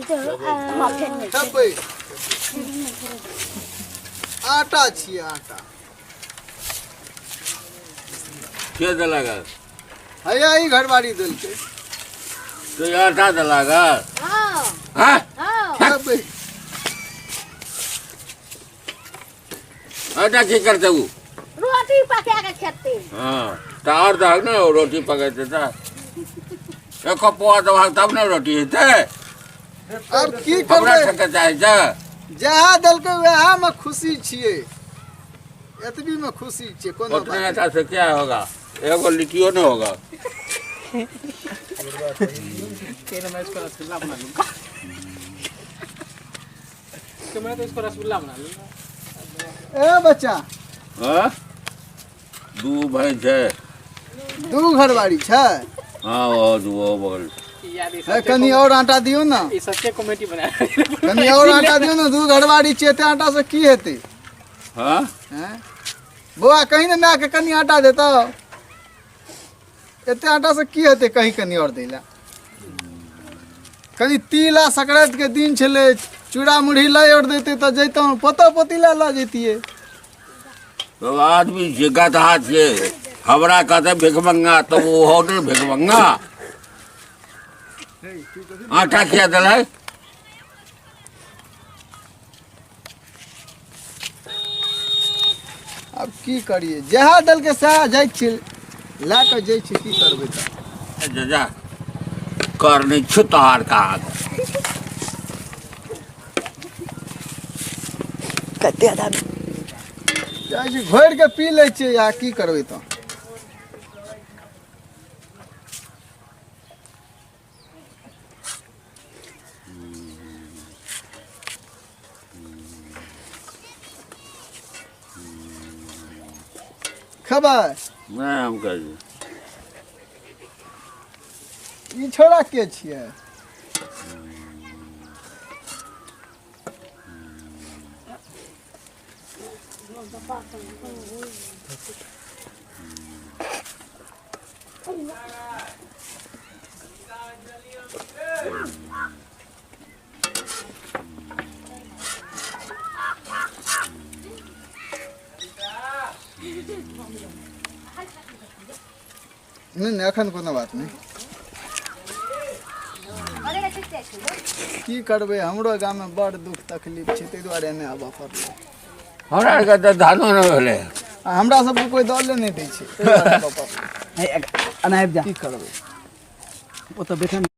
खेबै। आटा छियै आटा। के देलक? हैया ई घरवारी देलकै। तो आटा देलक? हाँ। हाँ। हाँ। खेबै। आटा की करते उ? रोटी पका के खेते। हाँ, तऽ आओर दहक ने, रोटी पकेतै तऽ एक पौआ दबहक तब ने रोटी हेतै। आब की हमरा करबै? ठके चाहै छै। जएह देलकै वएह मे खुशी छियै, एतबी मे खुशी छियै, कोनो उतने बात आटा से क्या होगा? एगो लिट्टियो नहीं होगा। तेल मैं इसको रसगुल्ला बना लूंगा तो मैं तो इसको रसगुल्ला बना लूंगा। नहीं। ए बच्चा। हाँ, दू भैंस है। दू घरवारी छै? हाँ, वो दू वो बगल। यार ई हे, सच्चे कनि और आटा दियौ ने। ई सच्चे कमेटी बना। कनि और आटा दियौ ने, दू घरवारी छै, एते आटा से की हेतै? हाँ। हैं बौआ, कहीं ने मायके कनि आटा देतौ, एते आटा से की हेतै? कहीं कनि और दै लए। कनि तिल आ संक्रांति के दिन छलै, चूड़ा मुरही लय और देते तऽ जैतहुँ, पोतो पोती लए लऽ जैतियै। तो आदमी छै, गधा छै। हमरा कहते भिखमंगा तऽ ओ हो ने भिखमंगा। आटा किया देलै? आब की करियै, जएह देलकै सएह जाइ छी लए कऽ, जाइ छी, की करबै तऽ। जा जा, कर नहीं छु तोहार का। कते आदमी जाइ छी, घोरि कऽ पी लै छियै, आ की करबै तऽ। खेबै? नहि, हम कह ई छोड़ा के छियै? नहि नहि, एखन कोनो बात नहि। की करबै, हमरो गाममे बड़ दुख तकलीफ छै, ताहि दुआरे नहि आबऽ पड़लै। हमरा आरके तऽ धानो नहि भेलै। आ हमरा सबके कोइ दले नहि दै छै, ताहि दुआरे आबऽ पड़लै। एना आबि जा। की करबै? ओतऽ बैठल।